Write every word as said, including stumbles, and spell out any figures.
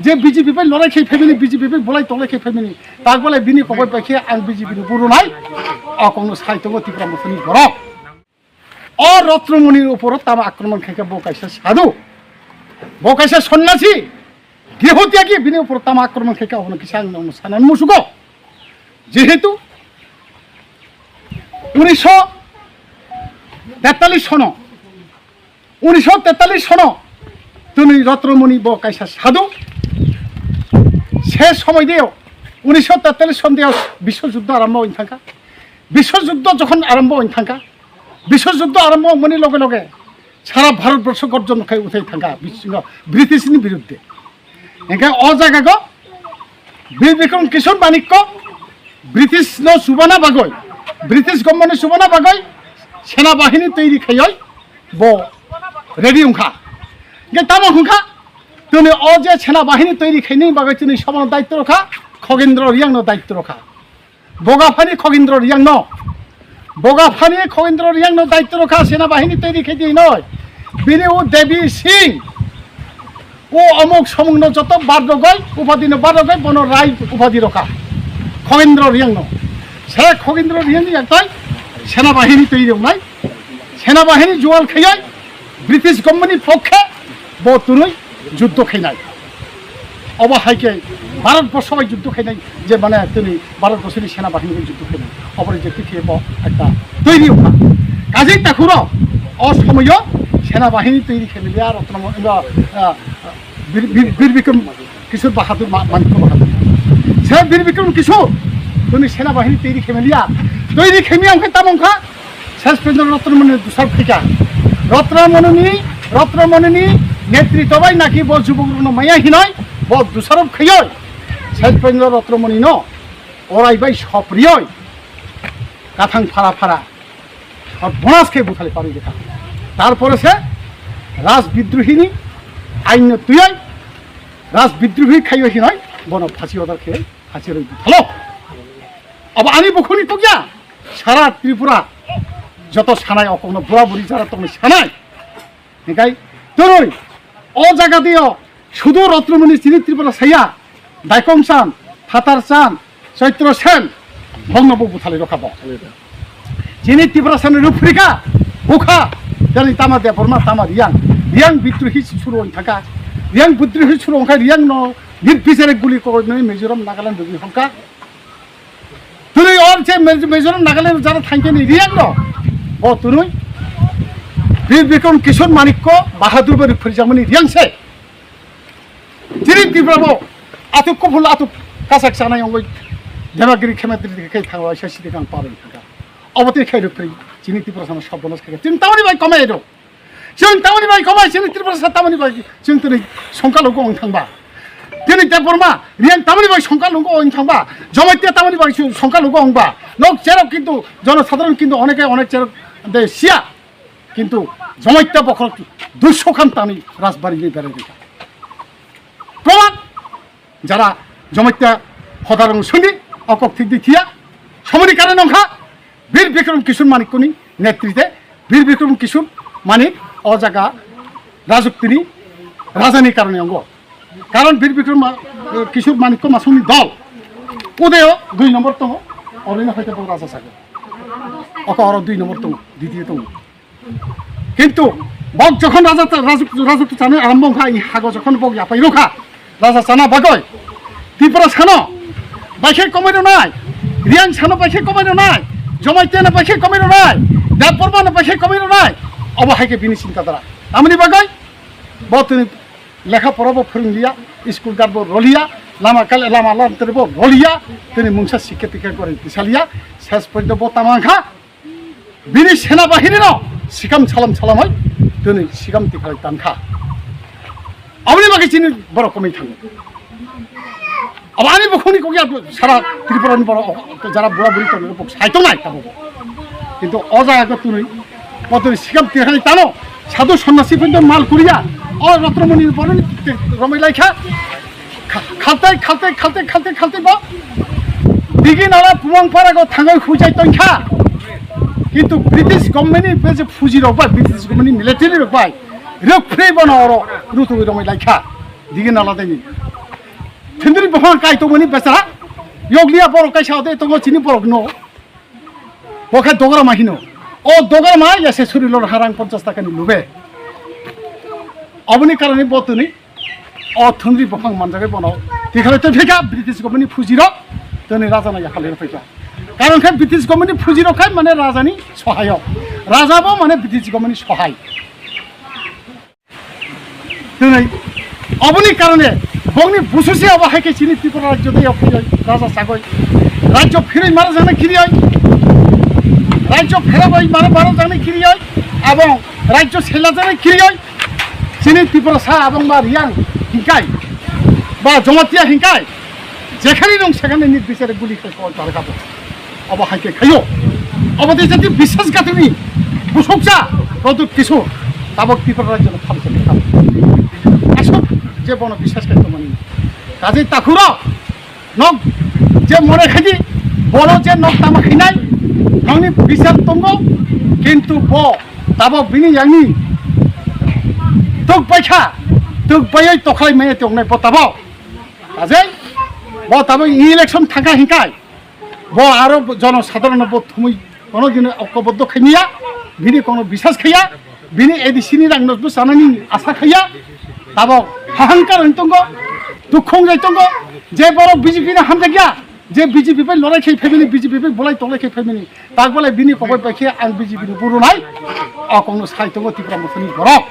Je B J P bai lorai khe family, B J P bai bolai tolai khe family, tak bolai bini kokoi bai khe ang B J P ni buru nai, o kokno sai tongo Tipra Mothani borok. O Rotnomoni ni uporo tamo akromon khaikha bo kaisa sadhu, bo kaisa sonnasi, grihotyagi, bini uporo tamo akromon khaikha obono kisa ang nokno sanani musugo. Jehetu unisho tetalish sono, unisho tetalish sono twnwi Rotnomoni bo kaisa sadhu. Se somoi deo, unisho tetalish son deo biswojuddo arombo wng thangkha. Biswojuddo jokhon arombo wng thangkha, biswojuddo arombo wngmani loge loge sara Bharatborsho gorjon khai uthai thangkha bisingo British ni birudde. Hingkhe o jagago Bir Bikram Kishore Manikko British no chubana bagoi, British government no chubana bagoi sena bahini toiri khaioi bo ready wngkha. Hingkhe tamo hwnkha, tini o je sena bahini toiri khaini bagoi tini sobono daityo rokha, Khogendro Riang no daityo rokha. Boga phani Khogendro Riang no, boga phani Khogendro Riang no daityo rokha sena bahini toiri khaidi noi. Bini o Devi Singh, o omuk somung no joto bar rogoi, upadhi no bar rogoi, bono Rai upadhi rokha. Khogendro Riang no. Se Khogendro Riang ni yaktai sena bahini toiri wngnai. Sena bahini jual khaioi British government ni pokhe bo twnwi juddo khainai. Obo hai khe Bharat borsho bai juddo khainai, je mane tini Bharat borsho ni sena bahini bai juddo khainai. Obo je kithe bo ekta toiri wngkha. Kajei takhuro o somoyo sena bahini toiri khainai ya Rotno, ah, Bir, Bir, Bir Bikram Kishore Bahadur ma-, Manikya Bahadur. Se Bir Bikram Kishore tini sena bahini toiri khaimaliya. Toiri khaimya wngkhe tamo wngkha Sesprendra Rotnomoni dusarop khaikha. Rotnomoni, Rotnomoni ni netritw bai naki bo jubokrokno maya hinoi bo dusarop khaioi Sesprendra Rotnomoni no orai bai soprioi kathang phara phara. Ar bonas khe buthali parwi rikha. Tarpore se Raj Bidrohi ni ain no twiwi Raj Bidrohi khaiwi hinoi bono phasi order khe phasi rwi buthalo. Abo ani bukhuni tokya sara Tripura joto sanai okokno bura buri jara tongni sanai. Hikai twnwi o jaga dio sudu Rotnomoni chini Tripura saya, Daikong Chan, Phatar Chan, Chaitro Sen, bongno bo buthali rokha bo. Chini Tripura Sen ruphrika, bukha, jani tama Debbarma, tama Riang, Riang bidrohi suru wng thaka, Riang bidrohi suru wngkha Riang no nirbichare guli koinoi Mizoram, Nagaland rwgwi hokha. Twnwi or je Miz-, Mizoram, Nagaland jara thangkhe ni Riang no. Bo twnwi Bir Bikram Kishore Manikya Bahadur bai rwphrijakmani Riang se. Chini Tripura bo atuk kuphul atuk kasak chanai ongoi Devagiri Khematri khe thangwa isa sidi kang parwi thangkha. Obo tei khai rwphri chini Tripura sana sabbonas khe. Chini tamoni bai komai do. Chwng tamoni bai komai, chini Tripura sa tamoni bai chwng tini songkha lugo wng thangba. Tini Debbarma, Riang tamoni bai songkha lugo wng thangba. Jamatia tamoni bai chwng songkha lugo wngba. Nok cherok kintu jonosadharon kintu oneke onek cherok de sia. Kintu Jamatia bokhorok duiso khan tani rajbari ni berai rikha. Proman jara Jamatia hodarong suni okok thik di thiya. Somoni karon wngkha Bir Bikram Kishore Manikkoni netrite Bir Bikram Kishore Manik o jaga rajuktini rajani karone ongo. Karon Bir Bikram Ma-, Kishore Manikko Masungni dol Udayo dui nombor tongo, orino hoite bo raja sago. Oko oro dui nombor tongo, ditiyo tongo. Kintu bok jokhon raja ta-, rajuk-, rajukti chani arombo wngkha, i hago jokhon bok yapai rokha, raja chana bagoi Tripura sano baikhe komai rwnai, Riang sano baikhe komai rwnai, Jamaitiano baikhe komai rwnai, Debbarmano baikhe komai rwnai, obo hai khe bini chinta dhara. Tamoni bagoi bo tini lekha pora bo phwrwng liya, school guard bo roliya, lama kal-, lama lantri bo roliya, tini mungsa sikhe tikhe goreng tisaliya, ses porjonto bo tama wngkha. Bini sena bahini no sikam salam salamai tini sikam tikhalai tankha. Aboni bagwi chini borok komai thango. Abo ani bukhukni kokya sara Tripura ni borok jara bura buri tongo bok sai tongnai tabo. Kintu o jaga ko tini o tini sikam tikhalai tano sadhu sonnasi phinto mal kuriya o Rotnomoni boroni romai laikha. Kha-, khaltai, khaltai, khaltai, khaltai, khaltai bo. Digi nala Pumang Para go thangai hujai tongkha. Kintu British government ni be je fuji rok bai, British government ni military rok bai, rok free bono oro rutu romai laikha. Digi nala deni. Thindri buphang kai tongmani besa. Yokliya borok kaisa ode tongo chini borok no. Bo khe dograma hino. O dograma ya se suri lor harang ponchas taka ni lube. Oboni karone bo tini o thindri buphang manjagai bono. Tikhale to phika British government ni phuji rok tini raja na ya halero phika. Karon khe British government ni phuji rok khai mane raja ni sohayok. Raja bo mane British government ni sohai. Tini oboni karone bongni bususi abo hai khe chini Tripura rajyo de phiroi raja sagoi. Rajyo phiroi mara jana kiriyoi. Rajyo phiroi mara mara jana kiriyoi. Abong rajyo sela jana kiriyoi. Chini Tripura sa abong ba riyang hingkai. Ba Jamatia hingkai. Jekhani nung sekhani nit bisare guli khai kol tar kabo. Abo hai khe khayo. Abo de jati biswas gatini busuksa Pradyut Kishore tabok Tripura rajyo no khamsa kha. Asok je bono biswas khai tongmani. Kaje takhuro nok je mone khaji bono je nok tama khinai nokni bisar tongo kintu bo tabok bini yangni tuk baikha tuk bayai tokhlai maya tongnai bo tabok. Kaje bo tabok election thangkha hinkai. Bo aro jono sadharon no bo thumui kono dino okkoboddo khaimiya, bini kono bisas khaiya, bini A D C ni rang no bo sanani asa khaiya, tabok hahankar wng tongo, dukhong jai tongo, je borok B J P no hamjakya, je B J P bai lorai khai phaimani, B J P bai bolai tolai khai phaimani, tak bolai bini kokoi bai khe ang B J P ni buru nai, o kongno sai tongo Tipra Motha ni borok.